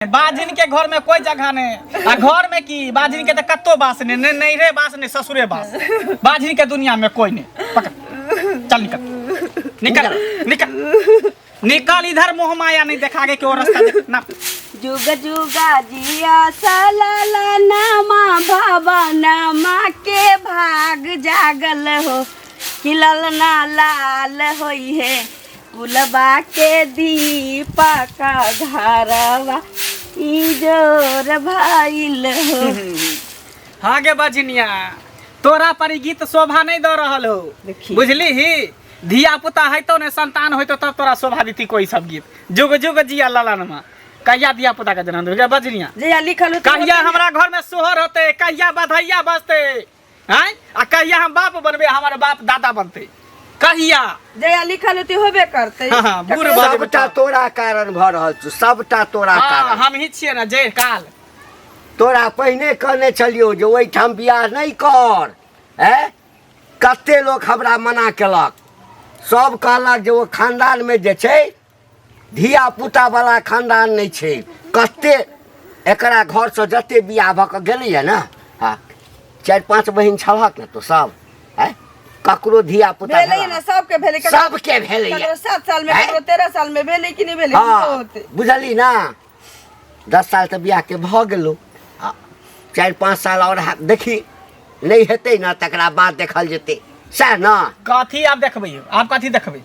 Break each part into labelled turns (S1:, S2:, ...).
S1: बाजिन के घर में कोई जगह नहीं आ घर में की बाजिन के तो कत्तो बास नहीं, नहीं नहीं रे बास नहीं ससुरे बास। बाजिन के दुनिया में कोई नहीं। पकड़, चल निकल निकल निकल निकल इधर, मोह माया नहीं देखा के क्यों रास्ता देख ना।
S2: जुग जुगा जिया सलाला नामा बाबा नामा के भाग जागल हो, खिलल ना लाल होई है कुलबा के दीपा का घरवा ई जोर भइल हो।
S1: हाँ गे बजनिया, तोरा पर ई गीत शोभा नहीं दे रहल हो।
S2: देखी।
S1: बुझली ही धिया पुता है तो ने संतान होय तो तब तोरा शोभा देती कोई सब गीत। जुग जुग जिया ललनमा, कहिया धिया पुता के जन्म देबे बजनिया?
S2: जहिया लिखल होतै।
S1: कहिया हमरा घर में सोहर होते, कहिया बधैया बजते हैं, आ कहिया हम बाप बनबे, हमारे बाप दादा बनते, कहिया?
S2: जहिया लिखल होतै होबे करतै।
S1: हाँ, हाँ, बूढ़ भऽ जेबै।
S3: सबटा तोरा कारण भऽ रहल छौ, सबटा तोरा कारण।
S1: हम ही छियै ने जे काल।
S3: तोरा पहिने कहने छलियौ जे ओहिठाम बियाह नहि कर। हैं, कते लोक हमरा मना केलक, सब कहलक जे ओ खानदानमे जे छै धिया पुता वाला खानदान नहि छै। कते एकरा घरसँ जते बियाह भऽ कऽ गेलैए ने, हँ, 4-5 बहिन छलहक ने तो सब, हैं, ककरो धिया पुता
S2: भेलै ने, सबके भेलै।
S3: सबके भेलैए।
S2: ककरो 7 साल में,
S3: हैं?
S2: ककरो 13 साल में भेलै कि नहि भेलै?
S3: हाँ।
S2: होतै।
S3: बुझली ना, 10 साल तऽ बियाहके भऽ गेलौ, आ 4-5 साल आओर देखी, नहि हेतै ने तकरा बाद देखल जेतै, सएह ने?
S1: कथी आब देखबै? आब कथी देखबै?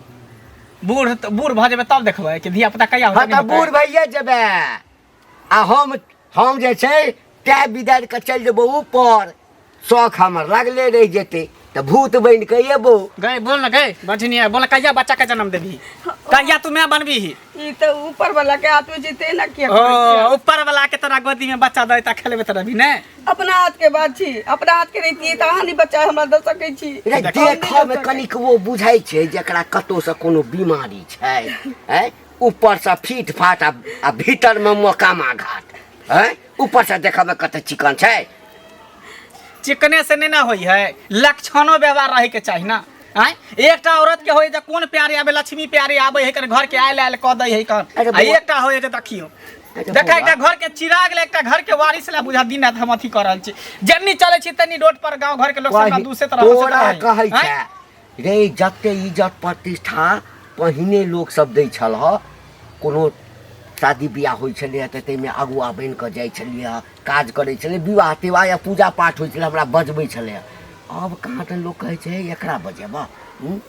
S1: बूढ़ तऽ बूढ़ भऽ जेबै तब देखबै कि धिया पुता कहिया
S3: हँ
S1: होतै,
S3: तऽ
S1: नहि
S3: बूढ़
S1: होतै?
S3: भइए जेबै आ हम जे छै तै बिदारि कऽ चलि जेबौ ऊपर, शौख हमर लागले रहि जेतै तऽ भूत बनि कऽ एबौ।
S1: गए बोल ना, गए बझनिया बोल, कहिया बच्चा के जन्म देबही, कहिया तू मैं बनबी?
S2: ई तऽ ऊपर वाला के हाथ में जेतै ना, किया
S1: ओ
S2: करै छियै?
S1: ऊपर वाला के तोरा गोदी में बच्चा दे तऽ खेलेबे तऽ रहबी ने?
S2: अपना हाथ के बात छी, अपना हाथ के रहितियै तऽ अहाँ नहि बच्चा हमरा दऽ सकै छी।
S3: रे देखऽ मे कनिकबो बुझाइ छै जेकरा कतौसँ कोनो बीमारी छै, आँय, ऊपरसँ फीट फाट आ भीतरमे मोकामा घाट, आँय, ऊपरसँ देखऽमे कते चिकन छै।
S1: चिकने से नहीं ना होई है, लक्षणो व्यवहार रहे के चाही ना। आँय, एकटा औरत के होय जे कोन प्यारे आबे, लक्ष्मी प्यारे आबे है, कन घर के आयल आयल कह दै है कन।
S3: अरे
S1: आ
S3: बौआ।
S1: एकटा होय जे देखियो,
S3: अरे
S1: देखा,
S3: बौआ।
S1: एकटा घर के चिराग ले, एकटा घर के वारिस ला बुझा दिन रात हम अथी कर रहल छी। जन्नी चले छी तन्नी रोड पर गांव घर के लोग सब हमरा दूसरे तरह हंसैत
S3: तोरा
S1: रहै।
S3: कहै
S1: आँय?
S3: छै रे, जते इज्जत प्रतिष्ठा पहिने लोक सब दै छल ह, कोनो शादी बियाह होइ छलैए तऽ ताहिमे अगुआ बनि कऽ जाइ छलियै, काज करै छलै, विवाह तिवाह या पूजा पाठ होइ छलै, हमरा बजबै छलै। आब कहाँ तऽ लोक कहै छै एकरा बजेबह, हूँ?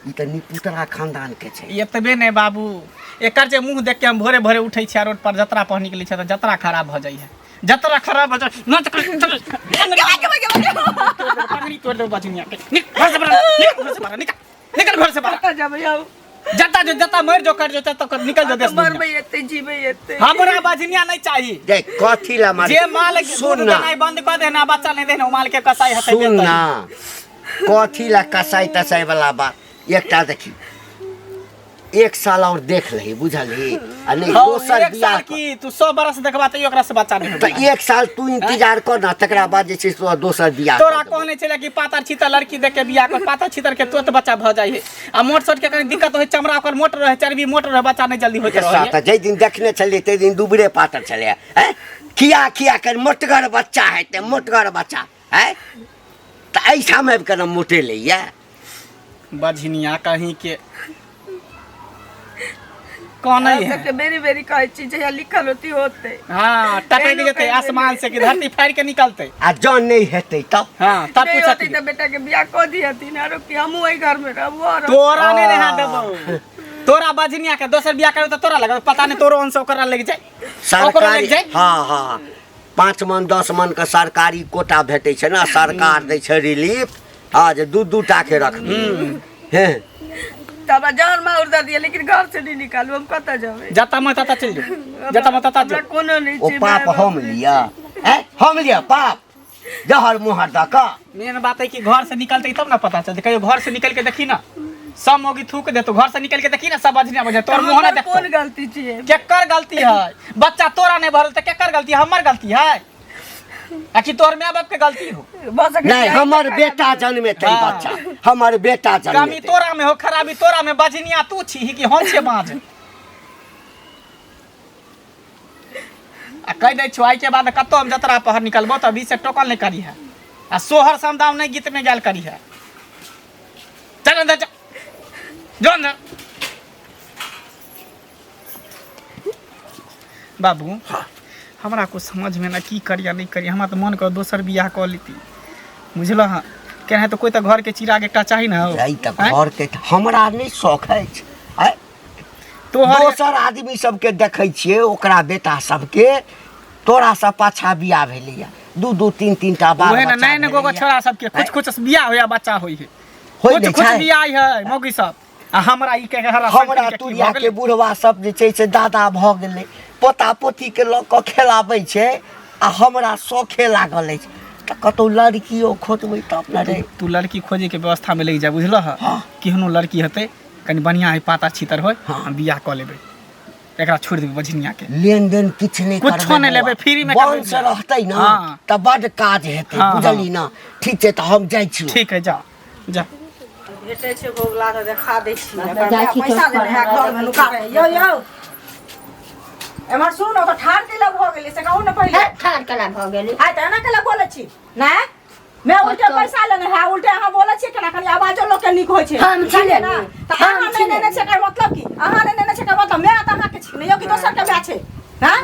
S3: ई तऽ निपुतरा खानदानके छै।
S1: एतबे नहि बाबू, एकर जे मुँह देख के हम भोरे भोरे उठै छियै आ रोड पर जतरा पर निकलै छियै तऽ जतरा खराब भऽ जाइ है, जतरा खराब भऽ जाइ न तऽ पगड़ी तोड़ि देबौ बजनिया के। निकल घर से बाहर, निकल घर से बाहर, निकल निकल घर से बाहर।
S2: कतऽ जेबै हम?
S1: जतऽ जो जतऽ मरि जो करि जो ततऽ निकल जो देश दुनिया।
S2: मरबै एतै, जीबै एतै।
S1: हमरा बजनिया नहीं चाही।
S3: देख कथी ला मार
S1: जे माल के
S3: सुन
S1: दूध
S3: ना।
S1: देनाइ बंद कऽ देना, बच्चा नहीं देना, ओ माल के कसाई हतै
S3: सुन
S1: बेचतै।
S3: ना, कथी ला कसाई तसाई वाला बात। एकटा देखी, 1 साल और देख लही, बुझलही? आ नहीं
S1: हौ,
S3: दोसर
S1: एक
S3: बियाह
S1: साल की तू 100 बरस देखबा तैयो ओकरा से बच्चा नहीं
S3: तऽ
S1: होबे।
S3: 1 साल तू इंतजार कर ना, तकरा बाद जे छै से तोरा दोसर बियाह
S1: तोरा
S3: कर देबौ।
S1: कहने छलै कि पातर छीतर लड़की देख के बियाह कर, पातर छीतर के तुरंत बच्चा भऽ जाइ है, आ मोट सोट के कनी दिक्कत होइ, चमड़ा ओकर मोट रहे, चर्बी मोट रहे, बच्चा नहीं जल्दी होइत रहे।
S3: तऽ जाहि दिन देखने छलियै ताहि दिन दुबरे पातर छलै, हैं, खिया खिया कर मोटगर बच्चा हेतै, मोटगर बच्चा हैं, तऽ एहिठाम आबि कऽ ने मोटेलैया।
S1: बझनिया कहीं के कौन है?
S2: सबके बेरी बेरी कहै छी, जहिया लिखल होती होतै।
S1: हाँ, टपक
S2: एहनो
S1: जेतै
S2: कहि
S1: आसमान से कि धरती फाड़ि के निकलतै।
S3: आ जँ नहि हेतै तब?
S1: हाँ, तब
S2: नहि
S1: पूछत।
S2: होतै तऽ बेटा के बियाह कऽ दिहथिन, आरो कि हमहूँ एहि घर में रहबो आरो।
S1: तोरा नहीं रहा देबौ, तोरा बझनिया के दोसर बियाह करब तऽ तोरा लगत पता नहीं तोरो अंश ओकरा लग जाए, ओकरो लग
S3: सरकारी
S1: जाए।
S3: हाँ हाँ, 5 मन 10 मन के सरकारी कोटा भेटै छै ने, सरकार दै छै रिलीफ, हाँ, जे 2-2 टा के रखबी हे।
S2: तऽ हमरा जान माउर दऽ दिअ, लेकिन घर से नहि निकालू। हम कतऽ जेबै?
S1: जतऽ मन ततऽ चलि जाउ, जतऽ मन ततऽ
S2: हमरा
S1: जाउ।
S2: कोनो नहि
S3: ओ
S2: छै।
S3: पाप
S2: माय बाप
S3: हम
S2: नहि
S3: लिअ, हैं, हम लिअ पाप जहर मोहर दऽ कऽ?
S1: मेन बात है कि घर से निकलते तब ना पता चलते। कहियो घर से निकल के देखी ना, सब मौगी थूक देतो। घर से निकल के देखी ना, सब बजने बजे तोर
S2: छै।
S1: मुंह ना
S2: हमर
S1: देखतो।
S2: कोन गलती छियै?
S1: केकर गलती है? बच्चा तोरा नहीं भरल तऽ केकर गलती है? हमर गलती है आ कि तोहर माय बाप के गलती हो?
S2: भऽ सकै
S3: नहि
S2: छै।
S3: हमर बेटा जन्मेतै।
S1: हाँ।
S3: बच्चा हमर बेटा
S1: कमी
S3: जन्मेतै।
S1: तोरा में हो, खराबी तोरा में। बजनिया तू छी कि हम छियै बाज? कहि दै छियौ आइके बाद कतौ हम जतरा पहर निकलबो तऽ अभी से टोकल नहि करी है आ सोहर समदाउन नहि गीत नहि गायल करी है चल अंदर चल जो अंदर बाबू हमरा कुछ समझ में ना की करिया नहीं करिया हमरा तऽ मन कर दोसर बियाह कऽ लेती बुझल हँ केना तऽ कोइ तऽ घरके चिराग एकटा चाही ने हौ
S3: जाई तऽ
S1: आँय?
S3: घर के हमरा नहि शौक अछि आँय?
S1: तोहर
S3: दोसर आदमी सबके देखै छियै ओकरा बेटा सबके तोरा से पाछा बियाह भेलैया दू दू तीन तीन टा बाल
S1: ओहे ने
S3: बच्चा
S1: नहि ने गोगो
S3: भेलैया।
S1: छोरा सबके कुछ कुछ बियाह होया बच्चा होइ है
S3: होइ
S1: कुछ
S3: नहि
S1: कुछ
S3: छै?
S1: बियाह है मौगी सब आ हमरा ई के हरा
S3: हमरा तुरिया के बुढ़वा सब जे छै से दादा भऽ गेलै पोता पोतीके लऽ कऽ खेलाबै छै आ हमरा शौखे लागल अछि तऽ कतहु लड़कियो खोजबै तब ने रे
S1: तू लड़की खोजे के व्यवस्था में लागि जा बुझल ह केहनो लड़की हेतै कनि बढ़िआँ है पाता छितर होय हम बियाह कऽ लेबै एकरा छोड़ि देबै बझनिया के
S3: लेनदेन किछु नहि
S1: कुछो
S3: करबै
S1: नहि
S3: बौआ।
S1: लेबै, फ्री मे करबै
S3: वंश
S1: बियाह।
S3: रहतै ने
S1: हाँ।
S3: तऽ बड्ड काज हेतै
S1: हाँ,
S3: बुझली ने ठीक छै तऽ हम जाइ छी
S1: ठीक है जा जा
S2: भेटै छै बौगला तऽ देखा दै छी
S4: बाप जाइ छी
S2: पैसा
S4: चौक
S2: देने है
S4: पर,
S2: घर में नुका रहे यौ यौ एम्हर सुन ओतऽ ठाढ़ कैला भऽ गेलै से कहू ने पहिले
S4: हे, ठाढ़ केना भऽ गेली
S2: आइ तऽ एना कैला बोलै छी नहि मैं उल्टे
S4: कतौ?
S2: पैसा लेने है उल्टे अहाँ बोलै छियै केना कनि आवाजो लोकके नीक होइ छै
S4: हम छी
S2: बुझलियै ने
S4: लेने।
S2: तऽ
S4: हम
S2: अहाँ
S4: छी
S2: नहि लेने
S4: लेने।
S2: छै एकर मतलब की अहाँ नहि लेने छै एकर मतलब मैं तऽ अहाँके छी नहि यौ कि दोसरके माय छै हँ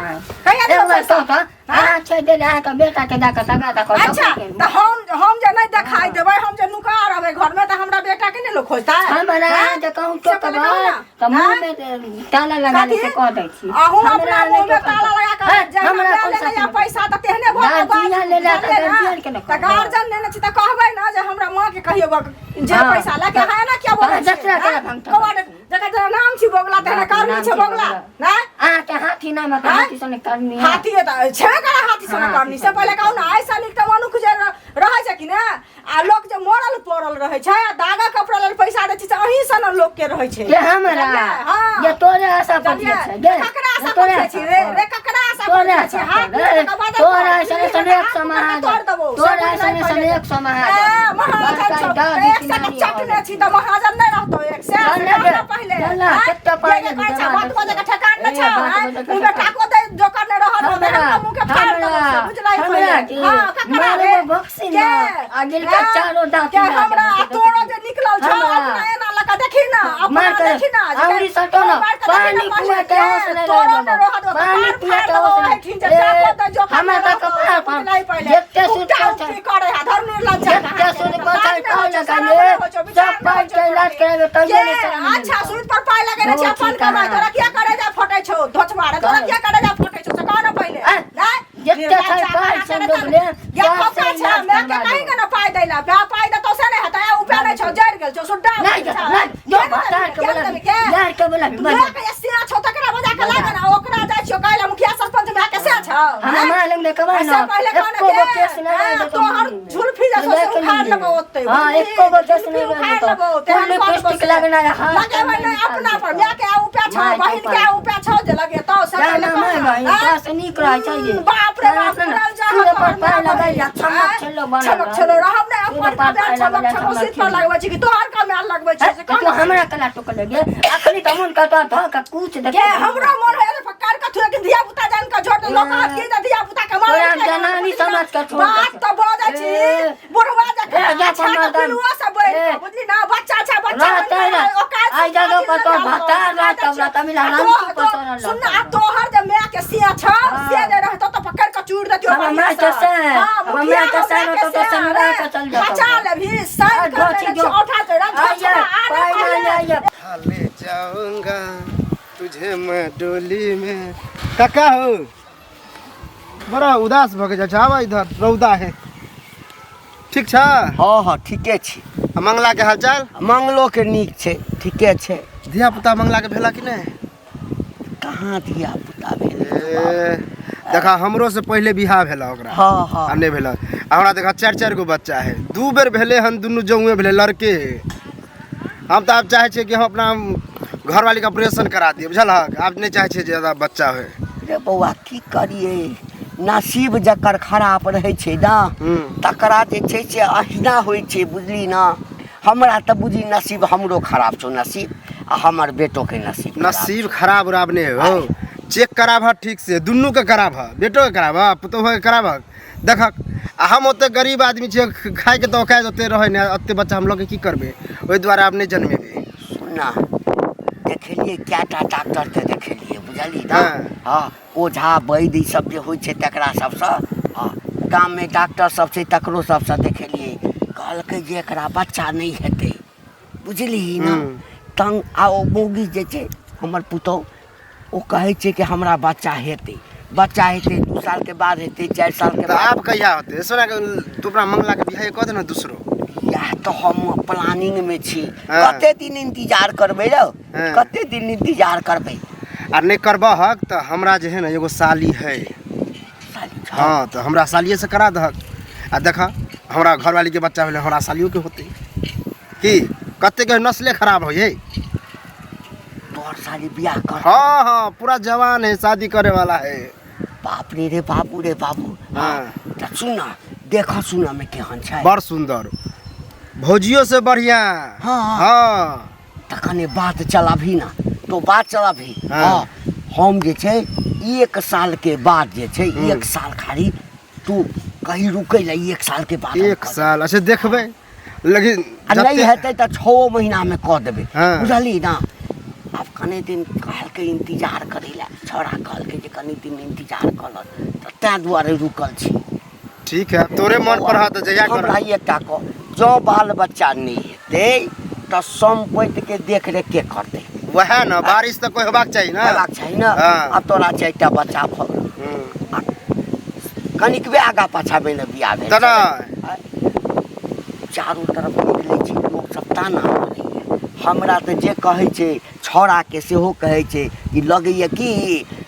S2: कहिया
S4: एगो
S2: देबै
S4: बात
S2: पैसा
S4: कहू तऽ, अहाँ छोड़ि देले अहाँके बेटाके दऽ कऽ तगा दऽ कऽ
S2: अच्छा तऽ हम जे नहि देखाई देबै हम जे नुका रहबै घरमे तऽ हमरा बेटा के नहि लोक खोजतै
S4: हमरा
S2: हैं?
S4: अहाँ जे कहूँ
S2: से पहिले
S4: टोकबै
S2: कहू ने।
S4: तऽ
S2: हैं?
S4: मुँहमे ताला लगा
S2: कथी?
S4: दै से कह दै छी
S2: अहूँ
S4: हमरा
S2: अपना
S4: नहि
S2: मुँहमे
S4: टोकब।
S2: ताला लगा कऽ
S4: हैं,
S2: जहिना
S4: हमरा
S2: लए
S4: कोन
S2: लेने
S4: साथ
S2: या पैसा तऽ तेहने भऽ गेल बात।
S4: गार्जियन लेला तऽ
S2: बुझलियै ने?
S4: गार्जियन के ने
S2: तऽ
S4: कहबै।
S2: गार्जियन लेने छी तऽ कहबै ने जे हमरा माँ के कहियो जे
S4: हाँ।
S2: पैसा लए के अहाँ एना किया बोलै
S4: हाँ,
S2: छियै,
S4: जतरा केला
S2: हैं?
S4: भंगठा
S2: कौआ ने- जकर जेना नाम छी बगुला तेहने करनी
S4: नाम
S2: छै
S4: छी
S2: बगुला
S4: बगुला।
S2: नहि
S4: अहाँके हाथी नाम है
S2: आँय?
S4: हाथी सने करनी है
S2: हाथी तऽ छेबे करे हाथी सने
S4: हाँ,
S2: करनी से
S4: हाथी
S2: पहिले कहू ने ऐसा नीक तऽ मनुख जे रहै छै कि ने आ लोक जे मरल पड़ल रहै छै आ दागा कपड़ा लेल पैसा दै छै से अहीं सन लोक के रहै छै
S4: के हमरा
S2: बुझलियै? हाँ।
S4: ये तोरे आशा पर
S2: बुझलियै?
S4: छै गे
S2: ककरा आशा
S4: ये तोरे
S2: पर छी रे रे ककरा आशा पर
S4: तोरे
S2: छी
S4: आशा
S2: हाथ
S4: पर, रे, तोरा ऐसन ऐसन एक सौ महाजन तोरा ऐसन ऐसन एक सौ महाजन
S2: ए, महाजन छौ।
S4: बड़का
S2: एक सए के चटने छी तऽ महाजन नहि रहतौ एक सए
S4: चल
S2: से
S4: ने
S2: कहना पहिले
S4: चल ने,
S2: आँय?
S4: कत्ते पाइ
S2: के
S4: लेबही
S2: कहै छै,
S4: जमा
S2: बात बजै के ठेकान नहि
S4: ए,
S2: छौ
S4: बात
S2: आँय?
S4: बजै के
S2: मुँहमे
S4: ठेकान।
S2: टाको दै जोकर नहि रहल होतै,
S4: हमरा
S2: हमरा मुँहके फाड़ि देबौ से, बुझलही
S4: हमरा
S2: पहिले।
S4: की
S2: हाँ, ककरा रे?
S4: मारबो बक्सी
S2: के?
S4: न आ गिलका
S2: आँय?
S4: चारो दाँत
S2: के
S4: मिला
S2: हमरा
S4: देबौ
S2: आ तोरो जे निकलल छौ
S4: हमरा।
S2: अपना एना लऽ कऽ देखी ना अपना
S4: मार के
S2: देखी ना जे
S4: अंगुरी सटो ना,
S2: मार के देखी ना
S4: पानी
S2: पहिले,
S4: पिया के होश
S2: के
S4: नहि
S2: तोरो
S4: रह
S2: नहि रहत
S4: देबौ।
S2: ओतऽ,
S4: पानी
S2: फाड़
S4: पिया
S2: फाड़
S4: के
S2: देबौ
S4: होश नहि।
S2: एहिठिन जे
S4: ए,
S2: टाको दै जोकर
S4: हमरा
S2: नहि
S4: तऽ
S2: रहतौ,
S4: कपार पर
S2: बुझलही पहिले।
S4: जते सुत
S2: उल्टा
S4: पर छै।
S2: उल्टी करे है, धर्म निर्लज्ज है
S4: जते सुत पर छै,
S2: लाज नहि होइ
S4: पाइ
S2: छौ,
S4: लगा
S2: शरम
S4: ले,
S2: नहि होइ छौ, विचार
S4: सब
S2: नहि
S4: पाइ
S2: होइ छौ
S4: के इलाज करेबै तैयो नहि
S2: के?
S4: शरम नहि
S2: अच्छा
S4: मिलतौ।
S2: सूद पर पाइ लगेने छै
S4: बहुत
S2: अपन
S4: ठीक
S2: कमाइ
S4: है।
S2: तोरा किया करे जा फटै छौ धोचवा रे तोरा
S4: कहे।
S2: किया करे जा फटै छौ से कह ना पहिले
S4: ऐ,
S2: नहि
S4: जते छै पाइ छै डोबले,
S2: या
S4: सब
S2: खोका
S4: से
S2: छै
S4: इलाज
S2: मैं के
S4: करवा
S2: कहीं
S4: देबौ।
S2: के ना पाइ दैला बे पाइ देतौ से नहि हेतै उपाय नहि छौ जरि गेल छौ सुड्डा
S4: नहि जेतौ, नहि, जो भतार के बोला यार के बोला
S2: मैं के सिया छौ तकरा बजा के लागे ना ओकरा जाइ छियौ काल्हि मुखिया सरपंच भए के से छौ
S4: हमरा मालूम नहि कमाइ
S2: ऐसे
S4: ना
S2: पहिले कहने
S4: एको गो
S2: के,
S4: केस नहि
S2: हाँ,
S4: रहै देतौ
S2: तोहर
S4: मुँहमे।
S2: झुलफी जे छौ से
S4: देख
S2: उखाड़
S4: लीहे।
S2: लेबौ ओतै,
S4: हाँ
S2: बुझलिही?
S4: एको गो केस
S2: झुलफी
S4: नहि रहै
S2: उखाड़
S4: देतौ
S2: लेबौ, तेहन
S4: कुल
S2: कऽ
S4: लिपस्टिक
S2: देबौ से।
S4: लगना है हाथ
S2: लगेबै नहि अपना पर माय के उपे छौ
S4: माय के
S2: बहिन के
S4: उपाय।
S2: उपे छौ जे लगेतौ से
S4: जा
S2: पहिले
S4: ना माय
S2: कहना,
S4: बहिन
S2: आँय?
S4: तोरा से नीक रहै छै ये
S2: बाप रे बाप
S4: ना, ना,
S2: उड़ल जा
S4: सूर्य
S2: तोहर
S4: पर पाय
S2: माय
S4: लगैया
S2: बहिन।
S4: छमक
S2: आँय?
S4: छेलो बनल
S2: छमक
S4: रहै।
S2: छेलो रहब नहि
S4: सूर्य
S2: अपन
S4: पर
S2: कमेल
S4: पाय
S2: छमक
S4: लगैया
S2: छमक
S4: छमक
S2: सिर पर
S4: छेलो।
S2: लगबै छी कि तोहर कमेल लगबै छी से
S4: तो
S2: कहना।
S4: हमरा कला टोकले गे अखनी तऽ मन कहतो धऽ के कूच दे
S2: के हमरो मन है जे पकड़ के थुए के धिया पुता जान के झोट लोक हाथ के धिया पुता के मारे
S4: तोरा जनानी समझ के छोड़
S2: बात
S4: दे।
S2: तो बजै छी
S4: ए।
S2: बुढ़वा जखन
S4: ए, जा
S2: अच्छा के
S4: मर्दन।
S2: पिलुआ सब बैठ
S4: ए।
S2: के, बुझली ना बच्चा छै बच्चा
S4: रहतै
S2: बनि
S4: ना।
S2: के औकात
S4: आइ जगह पर तो
S2: रहतौ,
S4: भतार रहतौ, रहतौ, मिला
S2: आ
S4: राम
S2: तो-
S4: पर तोरा
S2: सुन ना, आ
S4: रहतौ।
S2: तोहर जे माय के सिया छौ
S4: हाँ।
S2: से जे रहतौ तऽ पकड़ के चूड़ देतियौ
S4: हमर
S2: बढ़िआँ
S4: माय के
S2: से।
S4: से,
S2: हाँ,
S4: हमर
S2: मुखिया
S4: माय के से
S2: हमरा
S4: रहतौ
S2: के
S4: तऽ
S2: से,
S4: सनुरा
S2: अरे,
S4: के चल जेतौ।
S2: बचा लेबही साइन कर
S4: धोती
S2: देने
S4: जो।
S2: छी औठा तोरा
S4: आइए,
S2: धोती
S4: पाइ नहि आइए।
S5: ले जाऊंगा तुझे मैं डोली में काका हो बड़ा उदास भऽ के जाइ छै आबऽ इधर रौदा है ठीक छ
S3: हँ हँ ठीके छी
S5: आ मंगला के हालचाल
S3: मंगलोके नीक छै ठीके छै
S5: धिया पुता मंगला के भेला कि नहि
S3: कहाँ धिया पुता भेलै
S5: ए, देखा हमरो से पहिले बियाह भेला ओकरा
S3: हँ हँ
S5: आ नहि भेला आ हमरा देखा चारि चारि गो बच्चा है दू बेर भेलै हन दुनू जौए भेलै लड़के है हम तऽ आब चाहै छियै कि हम अपना घरवालीके ऑपरेशन करा दियै बुझलहक आब नहि चाहै छियै ज्यादा बच्चा होइ
S3: रे बौआ की करियै नसीब जकर खराब रहै छै ने तकरा जे छै से अहिना होइ छै बुझली ने हमरा तऽ बुझी नसीब हमरो खराब छौ नसीब आ हमर बेटोके नसीब खराब
S5: नसीब खराब उराब नहि हो चेक कराबह ठीक से, दुनू के कराबह, बेटो के कराबह, पुतोहो के कराबह। देखक आ हम ओते गरीब आदमी छियै, खाइके तऽ औकात ओते रहै नहि, ओते बच्चा हम लऽ के की करबै, ओहि दुआरे आब नहि जन्मेबै।
S3: सुन ना, देखेलियै कएटा डॉक्टरके देखेलियै, बुझलियै ने?
S5: हँ।
S3: हँ, ओझा वैद्य ई सब जे होइ छै तकरा सबसँ, हँ, गाममे डॉक्टर सब छै तकरो सबसँ देखेलियै, कहलकै जे एकरा बच्चा नहि हेतै, बुझलिही ने? तंग आ ओ मौगी जे छै हमर पुतहु, ओ कहै छै कि हमरा बच्चा हेतै, बच्चा हेतै, 2 सालके बाद हेतै, 4 सालके
S5: तऽ
S3: बाद।
S5: आब कहिया होतै? सोना के तू अपना मंगला के बियाह कऽ दे ने दूसरो।
S3: इएह तऽ हम प्लानिंगमे छी।
S5: हँ।
S3: कते दिन इंतजार करबै रौ?
S5: हँ।
S3: कते दिन इंतजार करबै?
S5: आ नहि करबहक तऽ हमरा जे है ने एगो साली है।
S3: साली छौ?
S5: हँ, तऽ हमरा सालिएसँ करा दहक। आ देखऽ, हमरा घरवालीके बच्चा भेलै, हमरा सालियोके होतै की? कतेक नस्ले खराब होइ है।
S3: तोहर साली बियाह कर?
S5: हाँ हाँ, पूरा जवान है, शादी करे वाला है।
S3: बाप रे रे बाबू रे बाबू।
S5: हाँ।
S3: तऽ सुन, देख सुन में केहन छै?
S5: बड़ सुंदर, भौजियो से बढ़िया।
S3: हाँ।
S5: हाँ।
S3: तऽ कने बात चलाबही ना, तो बात चलाबही।
S5: हाँ।
S3: हाँ, हम जे छै 1 साल के बाद जे छै, 1 साल खाली तू कहीं रुकै ला, 1 साल के बाद हम
S5: 1
S3: कऽ देबै।
S5: साल, अच्छा देखबै, लेकिन
S3: आ नहि
S5: जते-
S3: हेतै तऽ 6 महीनामे कऽ देबै।
S5: हाँ।
S3: बुझलही ना? आब कने दिन कहलकै इंतजार करै लए, छौड़ा कहलकै जे कनी दिन इंतजार कऽ लऽ, तऽ ताहि दुआरे रुकल छी।
S5: ठीक है, तोरे मन पर हत जहिया कर।
S3: हमरा एकटा कह, जँ बाल बच्चा नहि हेतै तऽ सम्पत्तिके देखरेख के करतै?
S5: वएह ने, बारिश तऽ कोइ होबाक चाही ने।
S3: हेबाक चाही ने।
S5: हाँ।
S3: आब तोरा 4टा बच्चा भऽ गेल। कनिकबे आगाँ पाछाँ भेल बियाह भेल
S5: तऽ
S3: छलै।
S5: नहि।
S3: चारू तरफ निकलै छी, लोक सब ताना मारैए हमरा, तऽ जे कहै छै छौड़ाके सेहो कहै छै कि लगैए कि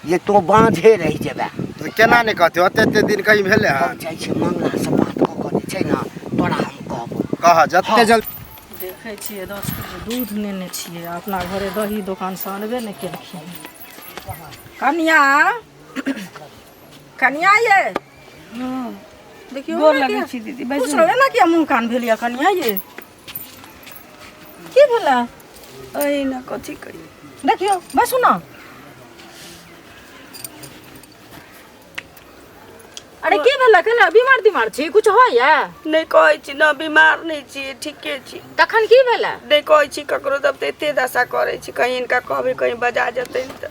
S3: जे तोँ बाँझे रहि जेबे।
S5: तऽ केना नहि कहतै, ओते एते दिन कहीं भेलै
S3: हम
S5: हन?
S3: जाइ छी मंगलासँ बात कऽ कऽ जे छै ने तोरा हम कहबो।
S5: कह जते
S3: हाँ।
S5: जल्दी।
S6: देखै छियै, 10 किलो दूध नेने छियै, अपना घरे दही दोकानसँ अनबे नहि केलखिन। कनिया, कनिया ये, देखियौ,
S2: गोर
S6: एना
S2: लगै
S6: किया-
S2: छी दीदी,
S6: खुश
S2: बैसू।
S6: रहू। एना किया मुँह कान भेल यऽ कनिया ये? की भेलै?
S2: एहिना, कथी करियै।
S6: देखियौ, बैसू ने। अरे की भेलै? केना बीमार तिमार छी? कुछ होइया?
S2: नहि कहै छी ने, बीमार नहि छी, ठीके छी।
S6: तखन की भेलै?
S2: नहि कहै छी ककरो, तब तऽ एते दशा करै छी, कहीं हिनका कहबै कहीं बजा जेतै तऽ।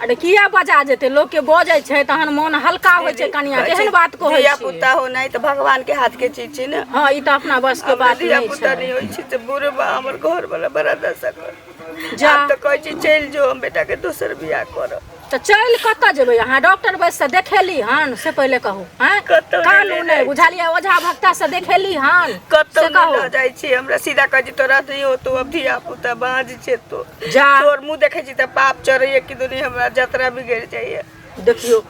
S6: अरे किया बजा जेतै? लोक के बजै छै तहन मोन हल्का होइ छै। कनिया, केहन बात कहै
S2: धिया
S6: छी?
S2: पुता होनाइ तऽ भगवान के हाथ के चीज छै ने।
S6: हँ, ई तऽ अपना बस के
S2: हमरा
S6: बात
S2: धिया
S6: नहि
S2: पुता
S6: छै।
S2: नहि होइ छै तऽ बुढ़बा हमर घर वाला बड़ा दशा कर।
S6: जा।
S2: आब तऽ कहै छै चलि जो, हम बेटा के दोसर बियाह करब।
S6: तऽ चलि कतऽ जेबै अहाँ? डॉक्टर वैद्य से देखेली हन से पहिले कहू? आँय,
S2: कतौ नहि
S6: कानू
S2: ले
S6: नहि
S2: जाइ छी।
S6: बुझलियै? ओझा भक्ता से देखेली हन
S2: कतौ
S6: से
S2: नहि
S6: कहू?
S2: लऽ जाइ छी हमरा, सीधा कहै छी तोरा नहि होतो अब धिया पुता, बाँझ छै तो।
S6: जा।
S2: तोर मुँह देखै छी तऽ पाप चढ़ैया कि दुनिया, हमरा जतरा बिगड़ि जाइया।
S6: देखियौ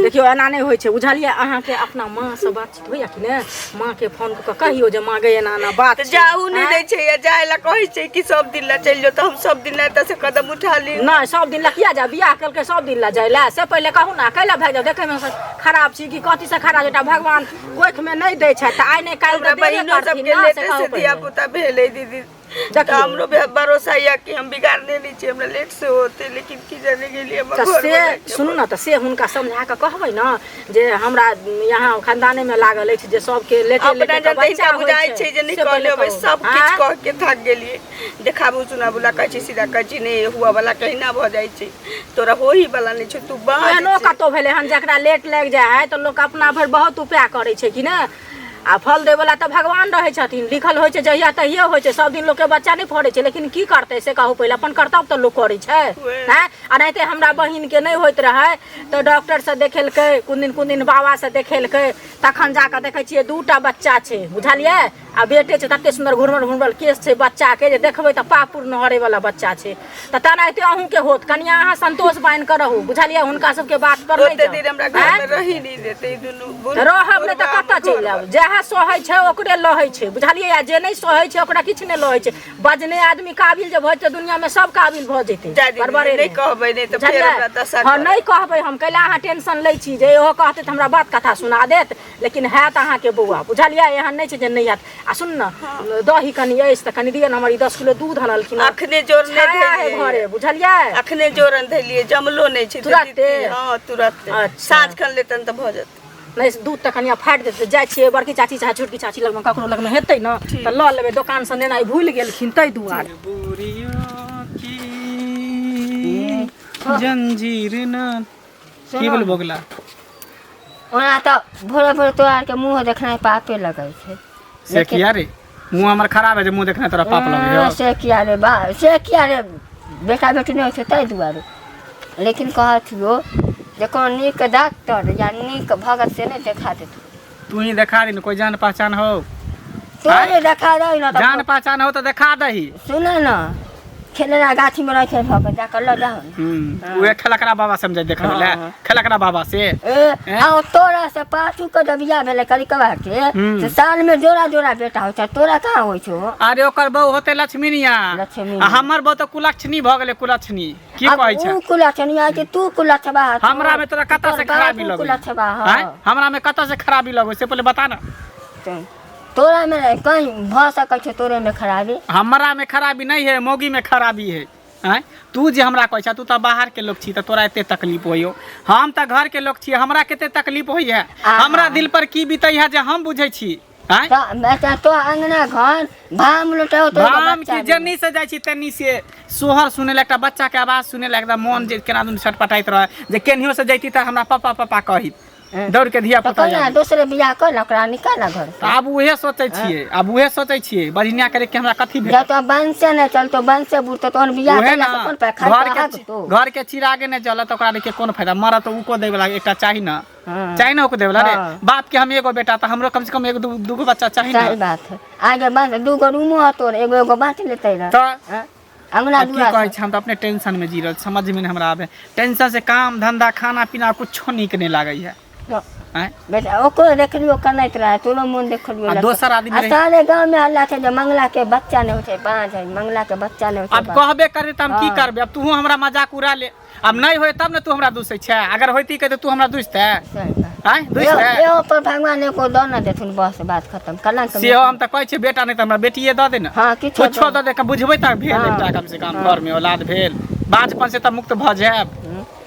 S6: देखियौ, एना नहि होइ छै, बुझलियै? अहाँके अपना माँ से बातचीत होइया कि नहि? माँ के फोन कऽ कऽ कहियौ जे माँ गे, एना एना बात
S2: तऽ
S6: छै।
S2: जाहू नहि
S6: आँय?
S2: दै छै, या जाय लए कहै छै कि सब दिन लए चलि जाउ, तऽ हम सब दिन लए एतऽ से कदम उठा ली?
S6: नहि, सब दिन लए किया जाय? बियाह केलकै सब दिन लए जाय लए? से पहिले कहू ने। कैला भागि जाउ? देखैमे से खराब छी कि कथी से खराब? एकटा भगवान कोखिमे नहि दै छथि तऽ आइ नहि काल्हि
S2: हमरा
S6: तऽ देबे
S2: बहिनो
S6: करथिन
S2: सबके
S6: ने, से
S2: लेटे
S6: कहू
S2: से धिया
S6: पहिले।
S2: पुता भेलै दीदी। तऽ
S6: देखियौ।
S2: हमरो भी भरोसा यऽ कि हम बिगाड़ने नहि छी, हमरा लेट से होते, लेकिन की जाने गेलियै हमर
S6: तऽ
S2: घर
S6: से
S2: वाला के।
S6: सुनू ने, तऽ से हुनका समझा कऽ कहबै ने जे हमरा यहाँ खानदानेमे लागल अछि जे सबके लेटे
S2: अपना
S6: लेटे कऽ
S2: जनते
S6: बच्चा
S2: हिनका
S6: होइ
S2: बुझाइ छै जे नहि
S6: से पहिले
S2: कहले होबै।
S6: कहू।
S2: सब किछु
S6: आँय?
S2: कह के थाकि गेलियै, देखाबू सुनाबू ला कहै छै, सीधा कहै छै नहि हुआ वाला कहिना भऽ जाइ छै, तोरा होही वाला नहि छौ, तू बाँझ
S6: एहनो
S2: छी।
S6: कतहु भेलै हन? जकरा लेट लागि जाइ है तऽ लोक अपना भरि बहुत उपाय करै छै कि ने? आ फल दैवला तऽ भगवान रहै छथिन। लिखल होइ छै जहिया तहिये होइ छै। सब दिन लोकके बच्चा नहि फड़ै छै, लेकिन की करतै से कहू पहिले? अपन कर्तव्य तऽ लोक करै छै।
S2: वएह।
S6: आँय, आ एनाहिते हमरा बहिनके नहि होइत रहै तऽ डॉक्टरसँ देखेलकै, कोन दिन कोन दिन बाबासँ देखेलकै, तखन जा कऽ देखै छियै 2टा बच्चा छै, बुझलियै? आ बेटे छै, तते सुन्दर घुरमल घुरमल केश छै बच्चाके जे देखबै तऽ पाप पुण्य हरैवला बच्चा छै। तऽ तेनाहिते अहूँके होत कनिया, अहाँ संतोष बान्हि कऽ रहू, बुझलियै? हुनका सबके बात पर नहि
S2: ओते
S6: जाउ।
S2: दिन हमरा घर
S6: आँय?
S2: में रही नहीं देते ई दुनू
S6: तऽ रहब नहि तऽ
S2: बुढ़बा
S6: कतऽ
S2: हमर
S6: चलि
S2: घर
S6: आयब? जएह सहै छै ओकरे लहै छै, बुझलियै? आ जे नहि सहै छै ओकरा किछु नहि लहै छै। बजने आदमी काबिल जे भऽ जेतै, दुनियामे सब काबिल भऽ जेतै।
S2: जा दीदी,
S6: बड़बड़े
S2: नहि
S6: नहि।
S2: कहबै, नहि तऽ फेर
S6: बुझलियै?
S2: हमरा दशा
S6: हँ,
S2: करत।
S6: नहि कहबै हम। कैला अहाँ टेंशन लै छी जे इहो कहतै तऽ हमरा बात कथा सुना देत? लेकिन हैत अहाँके बौआ, बुझलियै? एहन नहि छै जे नहि हैत। आ सुन न दही कनि अछि तऽ कनि दिअ ने हमर ई 10 किलो दूध अनलखिन हँ।
S7: अखने जोड़ने
S6: छाया है
S7: धैलियै।
S6: घरे बुझलियै
S7: अखने जोड़न धैलियै जमलो नहि छै तऽ
S6: तुरते?
S7: दितियै। हँ तुरते
S6: अच्छा।
S7: साँझ खन लेतन तऽ भऽ जेतै
S6: नहि से दूध तऽ कनिया फाटि देतै जाइ छियै बड़की चाची चाहे छोटकी चाची लगमे ककरो लगमे हेतै ने तऽ लऽ लेबै दोकानसँ नेनाइ भूलि गेलखिन ताहि दुआरे
S1: जंजीर न की बोल बोगला
S4: ओना तऽ भोरे भोरे तोरा आरके मुँह देखनाइ पापे लगै छै
S1: से किया रे मुँह हमर खराब है जे मुँह देखने तोरा पाप लगे
S4: हँ, से किया रे बा से किया रे बेटा बेटी नहि होइ छै ताहि दुआरे लेकिन कहत हियो जे कोनो नीक डॉक्टर या नीक भगत से नहि देखा देतौ
S1: तू ही देखा दे कोई जान पहचान हो
S4: तोरे देखा दही ना
S1: जान पहचान हो तो देखा दही
S4: सुन ना खेलना गाछी में रखे भऽ के जाकर लऽ जाहो ने।
S1: उहे खेलकरा बाबा समझे देखे ले खेलकरा बाबा से
S4: ए आ तोरा से पाछू के जब बियाह भेलै करिकवा के से साल में जोड़ा जोड़ा बेटा होइ छै तोरा कहाँ होइ छौ
S1: अरे ओकर बहू होते लक्ष्मीनिया
S4: लक्ष्मीनिया।
S1: आ हमर बहू तो कुलक्षणी भऽ गेलै कुलक्षणी की
S4: आब
S1: कहै छै
S4: ऊ कुलक्षणिया कि तू कुलक्षबा हथो?
S1: हमरा में तोरा कतऽ से
S4: तोहर
S1: खराबी
S4: बाप
S1: लगै
S4: कुलक्षबा हँ
S1: आँय? हमरा में कतऽ से खराबी लगै से पहिले बता ना
S4: तोरा में कहीं भऽ सकै छै तोरे में खराबी
S1: हमरा में खराबी नहीं है मौगी में खराबी है आँय तू जे हमरा कहै छ तू तऽ बाहर के लोग छी तऽ तोरा एते तकलीफ होइयो हम तऽ घर के लोग छी हमरा कते तकलीफ होइए हमरा दिल पर की बीतै है जे हम बुझै छी आँय
S4: तऽ बेटा तो अंगना घर भाम लुटाओ तो
S1: भाम की जन्नी से जाइ छी तन्नी से सोहर सुनै लए एकटा बच्चा के आवाज सुनै लए एकदम मन जे केना दुनू छटपटाइत रहै जे केनियो से जैती तऽ हमरा पापा पापा कहित दौड़ के धिया
S4: तऽ
S1: पुता
S4: कोना दोसरे बियाह कर ने ओकरा निकाल ना घर
S1: तऽ आब उहे सोचै छियै आब उहे सोचै छियै बढ़िया करे के हमरा कथी
S4: जब
S1: भेटत
S4: तो वंशे नहि चलतो वंशे बुढ़तो तहन बियाह
S1: उहे
S4: केला
S1: ना
S4: से कोन पाय खाइ
S1: घर
S4: तो
S1: के
S4: तो
S1: घर के चिरागे नहि जलत ओकरा के कोन फायदा मरत तऽ उको दै वाला एकटा चाही ना
S4: हाँ।
S1: चाही ना ओको दै वाला रे
S4: हाँ।
S1: बाप के हम एगो बेटा तऽ हमरो कम से कम एगो दूगो बच्चा चाही ना
S4: सही बात है आगे बाँट दूगो रूमो है तोर एगो एगो बाँट लेतै रह
S1: तऽ
S4: हाँ? अंगना
S1: आ की
S4: दुआर
S1: कहै छै हम तऽ अपने टेंशन में जी रहल छी, समझ में नहि हमरा आबे टेंशन से काम धंधा खाना पीना कुछो नीक नहि लागै है
S4: सब।
S1: आँय?
S4: बेटा ओकरो देखलियो कनैत रहे तोरो मोन देखलियो
S1: आ
S4: लग-
S1: दोसर आदमी
S4: आ
S1: रहे-
S4: सारे गाँव में हल्ला छै जे मंगला के बच्चा नहि होइ छै बाँझ है मंगला के बच्चा नहि होइ छै
S1: आब
S4: बाँझ।
S1: कहबे करे तऽ हम की
S4: हाँ।
S1: करबै अब तूहो हमरा मजाक उड़ा ले अब नहि होय तब ने तू हमरा दूसै छै अगर होती के तऽ तू हमरा दूसतै
S4: सही बात।
S1: आँय दूसतै
S4: एहो पर भगवान एको दऽ न देथुन बस बात खतम कलंक
S1: सेहो हम तऽ कहै छियै बेटा नहि तऽ हमरा बेटिए दऽ दे ने
S4: हाँ किछो
S1: कुछो दऽ दे के बुझबै तऽ भेल
S4: हाँ।
S1: एकटा कम से कम घर में औलाद भेल बाँझपन से तऽ मुक्त भऽ जायब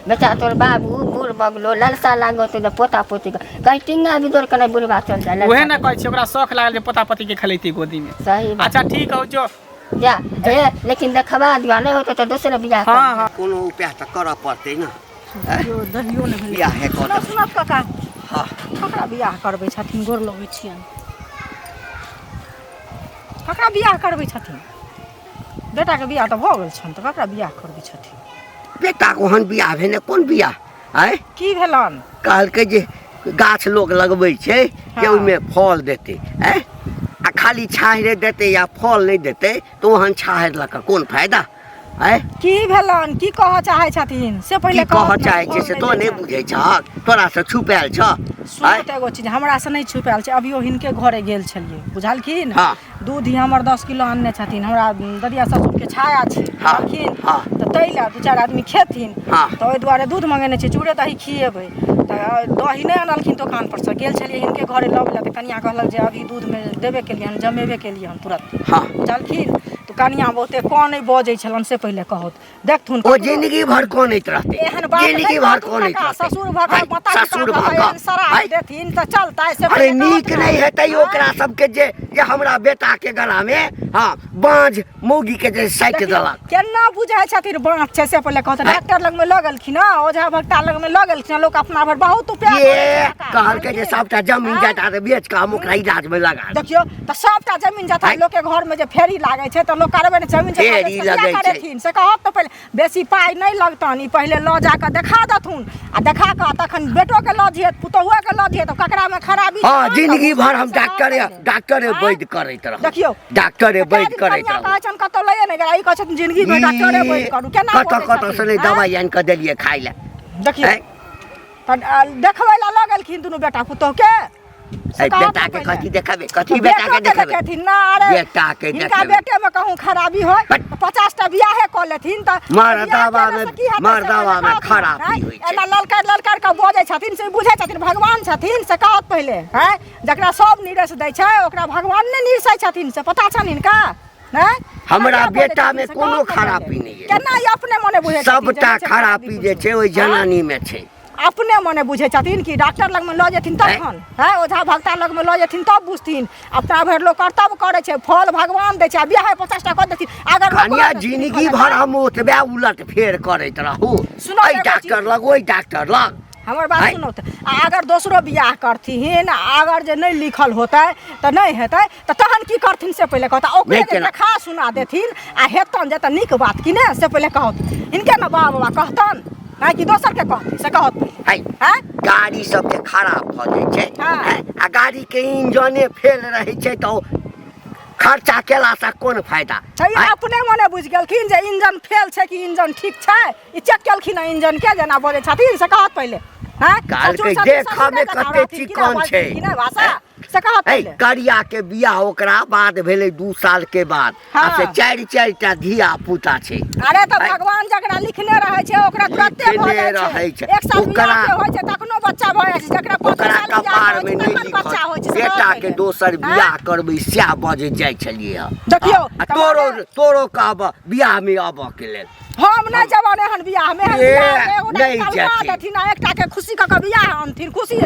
S4: बेटा तोर बाबू बूढ़ बगलो ललसा लागो तो पोता पोती के कहीं टिंगा भी दौड़ के नहीं बुढ़वा चल जाए ललसा
S1: उहे ने कहै छियै ओकरा शौख लागल जे पोता पोती के खेलैती गोदी में
S4: सही बात
S1: अच्छा ठीक हौ जो
S4: जा ए लेकिन देखबा दिअ नहि होतौ तऽ दोसरे बियाह कर
S1: हाँ हाँ
S3: कोनो उपाय तऽ करऽ पड़तै ने
S6: दहियो नहि भेलै
S3: बियाहे कऽ
S6: सुनब सुनब काका
S3: हँ
S6: ककरा बियाह करबै छथिन गोर लगै छियनि ककरा बियाह करबै छथिन बेटाके बियाह तऽ भऽ गेल छनि तऽ ककरा बियाह करबै छथिन
S3: बेटाके ओहन बियाह भेने कोन बियाह आँय
S6: की भेलनि
S3: कहलकै जे गाछ लोक लगबै छै जे ओहिमे फल देतै आँय आ खाली छाहरे देतै या फल नहि देतै तऽ ओहन छाहरि लऽ कऽ कोन फायदा आँय
S6: की भेलनि की कहऽ चाहै छथिन से पहिले
S3: की कहऽ
S6: कहत ने,
S3: चाहै छै
S6: फल
S3: से
S6: नहि
S3: तो
S6: दै
S3: नहि
S6: छनि।
S3: बुझै छहक तोरासँ छुपायल छह
S6: सुनू
S3: आँय
S6: तऽ एगो चीज हमरासँ नहि छुपायल छै अभियो हिनके घरे गेल छलियै बुझलखिन
S3: हँ।
S6: दूध ही हमर 10 किलो आनने छथिन हमरा ददिया ससुरके छाया छै
S3: हँ,
S6: बुझलखिन
S3: हँ।
S6: तऽ ताहि लए दू चारि आदमी खेथिन
S3: हँ।
S6: तऽ ओहि दुआरे दूध मंगेने छियै चूड़े दही खिएबै तऽ दही नहि अनलखिन दोकान परसँ गेल छलियै हिनके घरे लऽ गेलै तऽ कनिया कहलक जे अभी दूधमे देबे केलियै हन जमेबे केलियै हन तुरन्त
S3: हँ।
S6: बुझलखिन तऽ कनिया बहुते कनै बजै छलनि से पहिले कहत देखथुन
S3: ओ जिंदगी भर कनैत रहतै
S6: एहन बात
S3: जिंदगी भर कनैत रहतै
S6: ससुर भऽ कऽ माता पिता
S3: ससुर
S6: भऽ
S3: भऽ
S6: कऽ
S3: कऽ
S6: एहन श्राप
S3: आइ,
S6: देथिन तऽ चलतै से
S3: अरे
S6: पहिले कहत
S3: नीक
S6: ने।
S3: नहि हेतै ओकरा सबके जे जे हमरा बेटा के गला में हाँ बाँझ मौगी के जे साटि
S6: देखियौ,
S3: देलक
S6: केना बुझै छथिन बाँस छै से पहिले कहत डॉक्टर लगमे लऽ गेलखिन हँ ओझा भगता लगमे लऽ गेलखिन हँ, लोक अपना भरि बहुत उपाय
S3: ये
S6: करै छै काका।
S3: कहलकै जे सबटा जमीन जायदाद बेच कऽ हम ओकरा इलाज में लगा देब।
S6: देखियौ तऽ सबटा जमीन जथा
S3: आँय?
S6: लोक के घर में जे फेरी लागै छै तऽ लोक करबै ने जमीन जथा
S3: फेरी
S6: बेच कऽ किया
S3: लगै छै।
S6: करेथिन से कहत तऽ पहिले बेसी पाइ नहि लगतनि ई पहिले लऽ जाकऽ देखा देथुन आ देखा कऽ तखन बेटोके लऽ जइहथि पुतोहुओके लऽ जइहथि ककरामे खराबी छै
S3: हँ
S6: तहन तऽ
S3: जिंदगी भर हम
S6: से कहत
S3: डॉक्टरे
S6: पहिले।
S3: डॉक्टरे
S6: आँय?
S3: वैद करैत रहब
S6: देखियौ
S3: डॉक्टरे
S6: कए
S3: वैद
S6: दिन
S3: करैत
S6: कनियाँ
S3: रहब
S6: कहै छनि कतौ लैए नहि गेला ई कहै छथिन जिंदगी भरि डॉक्टरे वैद करू केना
S3: कतऽ
S6: बजै
S3: कतऽ से
S6: छथिन,
S3: नहि
S6: आँय?
S3: दवाइ आनि कऽ देलियै खाइ लए
S6: देखियौ
S3: आँय?
S6: तऽ देखबै लए लऽ गेलखिन दुनू बेटा पुतोहके से
S3: ऐ
S6: कहत
S3: बेटा
S6: ने
S3: के
S6: पहिले।
S3: कथी देखेबै कथी बेटा के
S6: बेटोके
S3: देखेबै
S6: देखेथिन ना अरे
S3: बेटा के
S6: हिनका
S3: देखेबै
S6: बेटे में कहूँ खराबी होय
S3: बट।
S6: तऽ 50 टा बियाहे कऽ लेथिन तऽ
S3: मर्दावा
S6: बियाह केला
S3: में-
S6: से की हेतै से
S3: मर्दावा में
S6: पहिले कहत
S3: खराबी
S6: ने।
S3: होइ छै।
S6: एना ललकार ललकार के बजै छथिन से बुझै छथिन भगवान
S2: भगवान छथिन से कहत पहिले हैं जकरा सब निरस दै छै ओकरा भगवान नहि निरसै छथिन से पता छनि हिनका हैं
S3: हमरा
S2: केना बजै
S3: बेटा
S2: छथिन
S3: मे
S2: से
S3: कोनो
S2: कहत पहिले।
S3: खराबी नहि अछि।
S2: केना ई अपने मने बुझै छथिन जे
S3: सबटा
S2: नहि छै
S3: खराबी जे छै ओहि
S2: हँ?
S3: जनानी मे छै
S2: अपने मने बुझै छथिन कि डॉक्टर लगमे लऽ जेथिन तखन हैं ओझा भगता लगमे लऽ जेथिन तब बुझथिन अपना भरि लोक कर्तव्य करै छै फल भगवान दै छै आ बियाह 50 टा कऽ देथिन अगर लोक
S3: कनिया
S2: करत तऽ
S3: जिंदगी
S2: भऽ
S3: भर
S2: जेतै।
S3: हम ओतबे उलट फेर करैत रहू
S2: सुनो
S3: एहि
S2: एगो
S3: डॉक्टर
S2: चीज।
S3: लग ओहि डॉक्टर लग
S2: हमर बात
S3: आँय?
S2: सुनू तऽ आ अगर दोसरो बियाह करथिन आ अगर जे नहि लिखल होतै तऽ नहि हेतै तऽ तहन की करथिन से पहिले कहता ओकरे
S3: नहि
S2: जे
S3: केना।
S2: देखा सुना देथिन आ हेतन जे तऽ नीक बात कि ने से पहिले कहत हिनके ने बाबा बाबा कहतन आँय कि दोसरके कहथिन से कहत पहिले
S3: आँय,
S2: आँय
S3: गाड़ी सब जे खराब भऽ जाइ छै
S2: हँ।
S3: आँय, आ गाड़ी के इंजने फेल रहै छै तऽ ओ खर्चा केलासँ कोन फायदा
S2: तऽ ई
S3: आँय,
S2: अपने मने बुझि गेलखिन जे इंजन फेल छै कि इंजन ठीक छै ई चेक केलखिन हँ इंजन के जेना बजै छथिन से कहत पहिले हँ
S3: कहलकै
S2: ससुर ससुर
S3: देखऽमे
S2: ससुरे जकाँ
S3: कते
S2: रहथिन कि नहि
S3: चिकन
S2: बजथिन
S3: छै।
S2: कि नहि भाषा से कहत
S3: ऐ
S2: पहिले
S3: करिया के बियाह ओकरा बाद भेलै 2 साल के बाद आ से चारि चारि टा धिया पुता छै।
S2: अरे तऽ
S3: ऐ,
S2: भगवान जकरा लिखने रहै छै ओकरा तुरते भऽ
S3: लिखने
S2: जाइ छै।
S3: रहै छै।
S2: एक साल
S3: ओकरा-
S2: बियाह के होइ छै तखनो बच्चा भऽ जाइ छै, जकरा 5
S3: ओकरा
S2: साल बियाह
S3: कपार
S2: के
S3: में
S2: होइ छै
S3: नहि
S2: तखन बच्चा होइ
S3: लिखल
S2: छै से कहत
S3: बेटा के
S2: पहिले।
S3: दोसर
S2: आँय?
S3: बियाह करबै सएह बजै जाइ छलियै हँ।
S2: देखियौ,
S3: आ
S2: तऽ
S3: तोरो
S2: माने-
S3: तोरो कहब बियाह में अबऽ के लेल।
S2: हम नहि जेबनि एहन बियाह में, एहन
S3: ए,
S2: बियाह में एगोटा
S3: नहि
S2: के कलका
S3: जेथिन।
S2: देथिन आ एकटा के खुशी कऽ के बियाह अनथिन, खुशी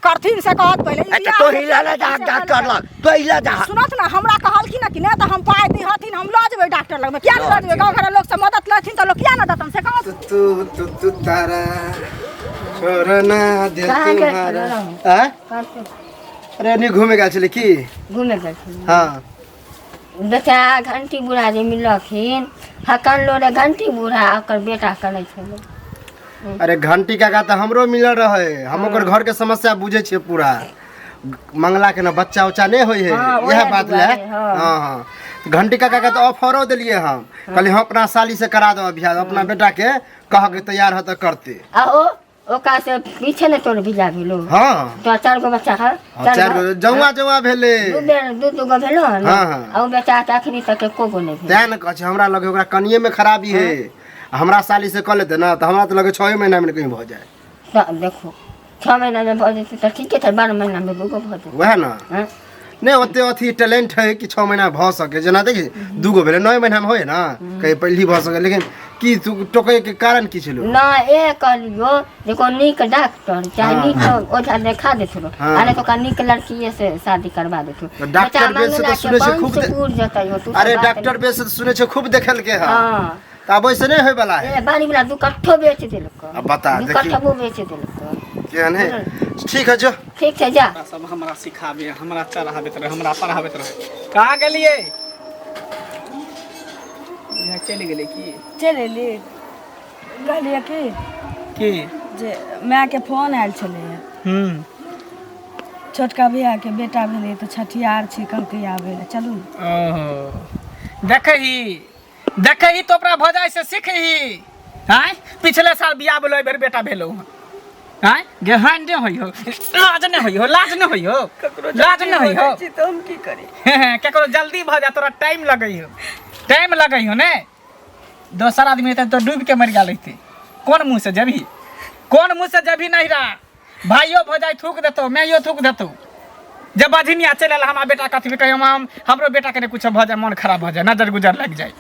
S2: करथिन से कहत पहिले। ई
S3: अच्छा
S2: बियाह
S3: तोही
S2: में
S3: लऽ ले जा
S2: से
S3: डॉक्टर
S2: पहिले।
S3: लग, तोही लऽ जा।
S2: सुनत ने, हमरा कहलखिन कि नहि तऽ हम पाइ दिहथिन हम लऽ जेबै डॉक्टर लगमे, किया नहि लऽ जेबै? गाँव घरक लोक सब मदद लेथिन तऽ लोक किया नहि देतन से कहत।
S5: तू तू तू तारा छोड़ना दिल
S4: कहाँ गेल
S5: तुम्हारा
S4: छलहुँ?
S5: आँय? अरे नहीं घूमे गेल छलै की?
S4: घूमे गेल छलियै।
S5: हाँ।
S4: बेचारा घंटी बूढ़ा जे मिललखिन हकन लोरे घंटी बूढ़ा ओकर बेटा करै छलै।
S5: अरे घंटी काका तऽ हमरो मिलल रहे, हम ओकर घर के समस्या बुझै छियै पूरा। मंगला के ना बच्चा उच्चा नहि होइ है।
S4: हाँ,
S5: इएह
S4: ओएह
S5: बात ले।
S4: दुआरे, हाँ।
S5: हाँ हाँ, घंटी काका के तऽ ऑफरो देलियै हम, कहलियै हम अपना साली से करा देब बियाह, अपना बेटा के कह के तैयार हो तऽ करते।
S4: आ ओ ओकरा से पीछे ने तोर बिया भेलो?
S5: हाँ।
S4: तो चार गो बच्चा है।
S5: हाँ, चारि गो जौआ जौआ भेलै।
S4: दू बेर दू दू गो भेलो हन।
S5: हाँ, हाँ।
S4: आ ओ बेटा के अखनी तक एको गो नहि भेल।
S5: तें ने कहै छै, हमरा लगे ओकरा कनिये में खराबी है, आ हमरा साली से कऽ लेतै ने तऽ हमरा तऽ लगे 6 महीना में कहीं भऽ जाए।
S4: तऽ देखो 6 महीना में भऽ जेतै तऽ ठीके छै, 12 महीना में दूगो भऽ जेतै।
S5: वएह ने।
S4: हँ?
S5: नहि ओते अथी टैलेंट है कि 6 महीना भऽ सके, जेना देखी दूगो भेलै 9 महीना में होय ना, कहीं पहली भऽ सके, लेकिन की तू टोकै के कारण की छलो?
S4: ना ए कहलियो जे कोनो नीक डॉक्टर चाहे
S5: हाँ।
S4: नीक ओझा देखा देथुन।
S5: हाँ।
S4: आ नहि तऽ ओकरा नीक लड़कीए से शादी करवा देथुन।
S5: तऽ डॉक्टर बेस से तऽ सुनै छै खूब
S4: पूर जेतै हो तू सब
S5: अरे
S4: बात
S5: डॉक्टर बेस से तऽ सुनै छै खूब देखलके हँ।
S4: हाँ।
S5: तऽ आब ओहिसँ नहि होय वाला है।
S4: ए बाड़ी वाला 2 कट्ठो बेच देलको।
S5: अब बता,
S4: दू
S5: देखी।
S4: कट्ठो बेच देलको।
S5: केहन है, ठीक है जो।
S4: ठीक छै, जा।
S1: सब हमरा सिखाबे, हमरा चढ़ाबैत रहे, हमरा पढ़ाबैत रहे। कहाँ गेलियै? यहाँ चलि गेलै की?
S7: चलि एली। कहलियै कि
S1: की?
S7: जे मायके फोन आयल छलैए। छोटका भैयाके बेटा भेलै तऽ छठियार छै, कहलकै आबै लए, चलू ने।
S1: ओहो देखही देखही तो अपना भजाइ से सीखही। आँय, पिछले साल बियाह भेलो, एहि बेर बेटा भेलो हँ। आँय गेहन नहि होइ हो, लाज नहि होइ हो, लाज नहि होइ हो।
S7: ककरो
S1: लाज
S7: जल्दी
S1: नहि होइ
S7: हो
S1: हो।
S7: जाइ छै तऽ हम की करी?
S1: केकरो जल्दी भऽ जाय तोरा टाइम लगै हो, टाइम लगै हो ने। दोसर आदमी हेतै तऽ डूबि के मरि गेल रहितै। कोन मुँह से जेबही, कोन मुँह से जेबही नैहरा? भाइयो भौजाइ थूक देतौ, माइयो थूक देतौ। जब बझनिया चलि आयल हमरा बेटा कथी कहियो, हम हमरो बेटाके नहि कुछो भऽ जाय, मन खराब भऽ जाय, नजर गुजर लागि जाय।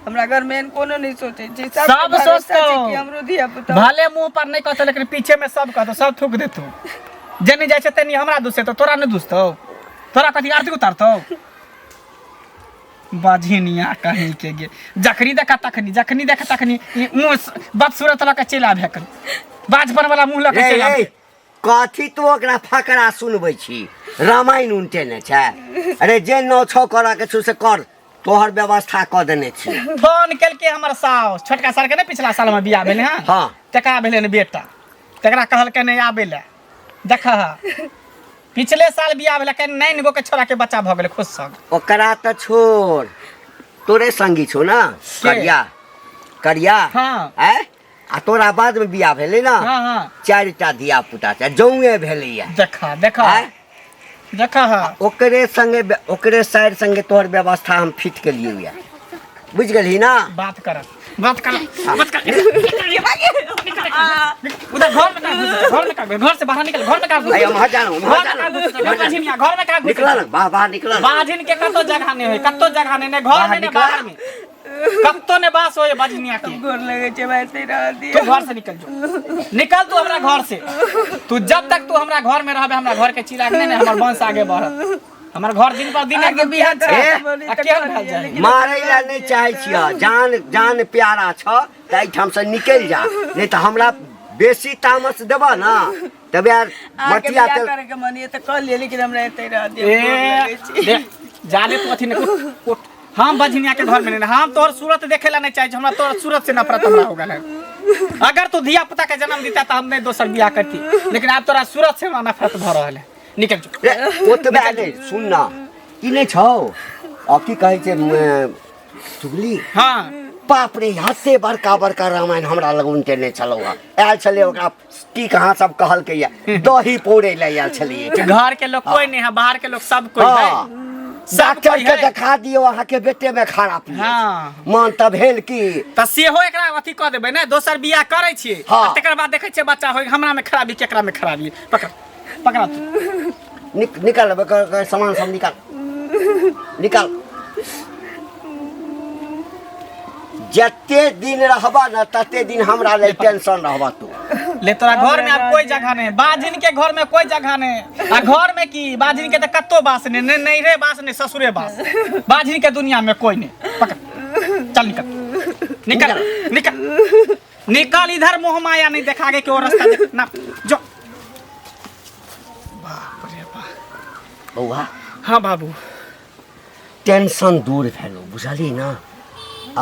S7: हमरा घर में एहन कोनो नहीं सोचे छै,
S1: सब
S7: सबके भरोसा
S1: सोचतौ।
S7: छै कि हमरो धिया पुता।
S1: भले मुंह पर नहीं कहतौ लेकिन पीछे में सब कहतौ, सब थूक देतौ। जेनी जाइ छै तेनी हमरा दुसेतौ, तोरा नहि दुसतौ? तोरा कथी आरती उतारतौ? बझनिया कहीं के गे, जखनी देखा तखनी, जखनी देखा तखनी ई मुंह बदसूरत लऽ के चलि आबे कर, बाजपन वाला मुंह लऽ के
S3: रे
S1: चलि आबे।
S3: रे, कथी तू ओकरा फकरा सुनबै छी? रामायण उनटेने छै? अरे जे नौ छओ करऽ के छौ से कर, तोहर व्यवस्था कऽ देने छी।
S1: फोन केलकै हमर साउस, छोटका साल के ने पिछला साल में बियाह भेलै हँ।
S3: हाँ।
S1: तकरा भेलै ने बेटा, तकरा कहलकै नहि आबै लए। देख, पिछले साल बियाह भेलै, 9 गो के छोरा के बच्चा भऽ गेलै, खुश सब।
S3: ओकरा तऽ छोड़, तोरे संगी छौ ना करिया, करिया?
S1: हाँ।
S3: आँय, आ तोरा बाद में बियाह भेलै ना?
S1: हाँ हाँ।
S3: चारिटा धिया पुता छै, जौए भेलैया।
S1: देखा देखा।
S3: आँय?
S1: देखा हाँ।
S3: ओकरे संगे, ओकरे साइड संगे तोहर व्यवस्था हम फिट केलियै या, बुझि गेलही ना?
S1: बात कर, बात कर, बात कर। निकल, निकल। निकल उधर घर में का घुस घर में का घर से बाहर निकल घर में का घुस
S3: अरे हम जानो हम
S1: घर में
S3: जानो
S1: का घुस बाझिनिया घर में का घुस
S3: निकल ना बाहर बाहर निकल ना
S1: बाझिन के कतो जगह नहीं होय कतो जगह नहीं, नहीं घर
S3: बाहर
S1: में नहीं
S3: निकल।
S1: बाहर में कतो ने बास होय बाझिनिया के
S7: गोर लगे छै भाई एते रह दिए
S1: तू घर से निकल जो निकल तू हमरा घर से तू जब तक तू हमरा घर में रहबे हमरा घर के चिराग नहीं नहीं हमर वंश आगे बढ़त हमर घर दिन पर दिन एकदम बिहान छै
S3: ए,
S1: आ केहन भए जाए
S3: मारै लए नहि चाहै छियह जान जान प्यारा छ तऽ एहिठामसँ निकलि जा नहि तऽ हमरा बेसी तामस देबह ने तब यार
S7: अहाँके
S3: मटिया
S7: बियाह
S3: तेल
S7: करे के मन ये तऽ कऽ लिअ लेकिन हमरा एते रह दिअ गोर
S1: ए
S7: लगै छी।
S1: देख जाले तू अथी नहीं उठ हम बझनिया के घर में नहीं हम तोहर सूरत देखे ला नहीं चाहे छी, हमरा तोहर सूरत से नफरत हमरा हो गेल है अगर तू धिया पुता के जन्म देता तो हम नहीं दोसर बियाह करती लेकिन आब तोरा सूरत से हमरा नफरत भऽ रहल है निकल जो
S3: रे, ओतबे नहि सुन ना ई नहि छौ आब की कहै छै चुगली
S1: हाँ
S3: बाप रे हते बड़का बड़का रामायण हमरा लग उनटेने छलौ हँ आयल छलै ओकरा की कहाँ सब कहलकै या दही पौड़ै लए आयल छलियै
S1: घर के लोग कोई नहीं है बाहर के लोग सब कोई है
S3: हाँ
S1: सब
S3: डॉक्टर
S1: कोई
S3: के
S1: है।
S3: देखा दियौ अहाँके बेटे में खराब
S1: हाँ।
S3: मन तऽ भेल की
S1: तऽ सेहो एकरा अथी कऽ देबै ने दोसर बियाह करै छियै
S3: हाँ।
S1: आ तकर बाद देखै छियै बच्चा होइ हमरा में खराबी केकरा में खराबी पकड़ पकड़ा तू
S3: निकाल सामान सब निकाल निकाल जते दिन रहबा न तते दिन हमरा लेल टेंशन रहबा तू
S1: ले तोरा घर में आब कोई जगह नहीं बाजिन के घर में कोई जगह नहीं आ घर में की बाजिन के तो कत्तो बास नहीं नहीं नहीं रे बास नहीं ससुरे बास बाजिन के दुनिया में कोई नहीं पकड़ चल निकल निकल निकल निकल इधर मोह माया नहीं देखा के वो रास्ता देख ना जो बाप रे बाप
S3: बौआ
S1: हाँ बाबू
S3: टेंशन दूर भेलो बुझलियै ने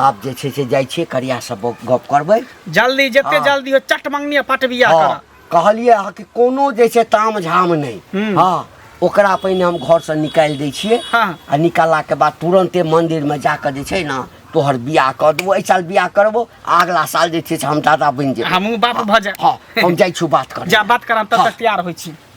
S3: आब जे छै से जाइ छियै करिया से गप करबै
S1: जल्दी जते
S3: हाँ।
S1: जल्दी हो चट मंगनी पट बियाह
S3: हाँ
S1: करा
S3: कहलियै अहाँके कोनो जे छै ताम झाम नहि
S1: हम्म।
S3: हँ ओकरा पहिने हम घरसँ निकालि दै छियै
S1: हाँ।
S3: आ निकाललाके बाद तुरन्ते मन्दिरमे जाकऽ जे छै ने तोहर बियाह कऽ देबो एहि साल बियाह करबो आ अगला साल जे छै से हम दादा बनि जेबै
S1: हमहूँ बाप भऽ जाए
S3: हँ हम जाइ छी बात कर
S1: जा बात करम तब
S3: हाँ।
S1: तक तैयार होइ छी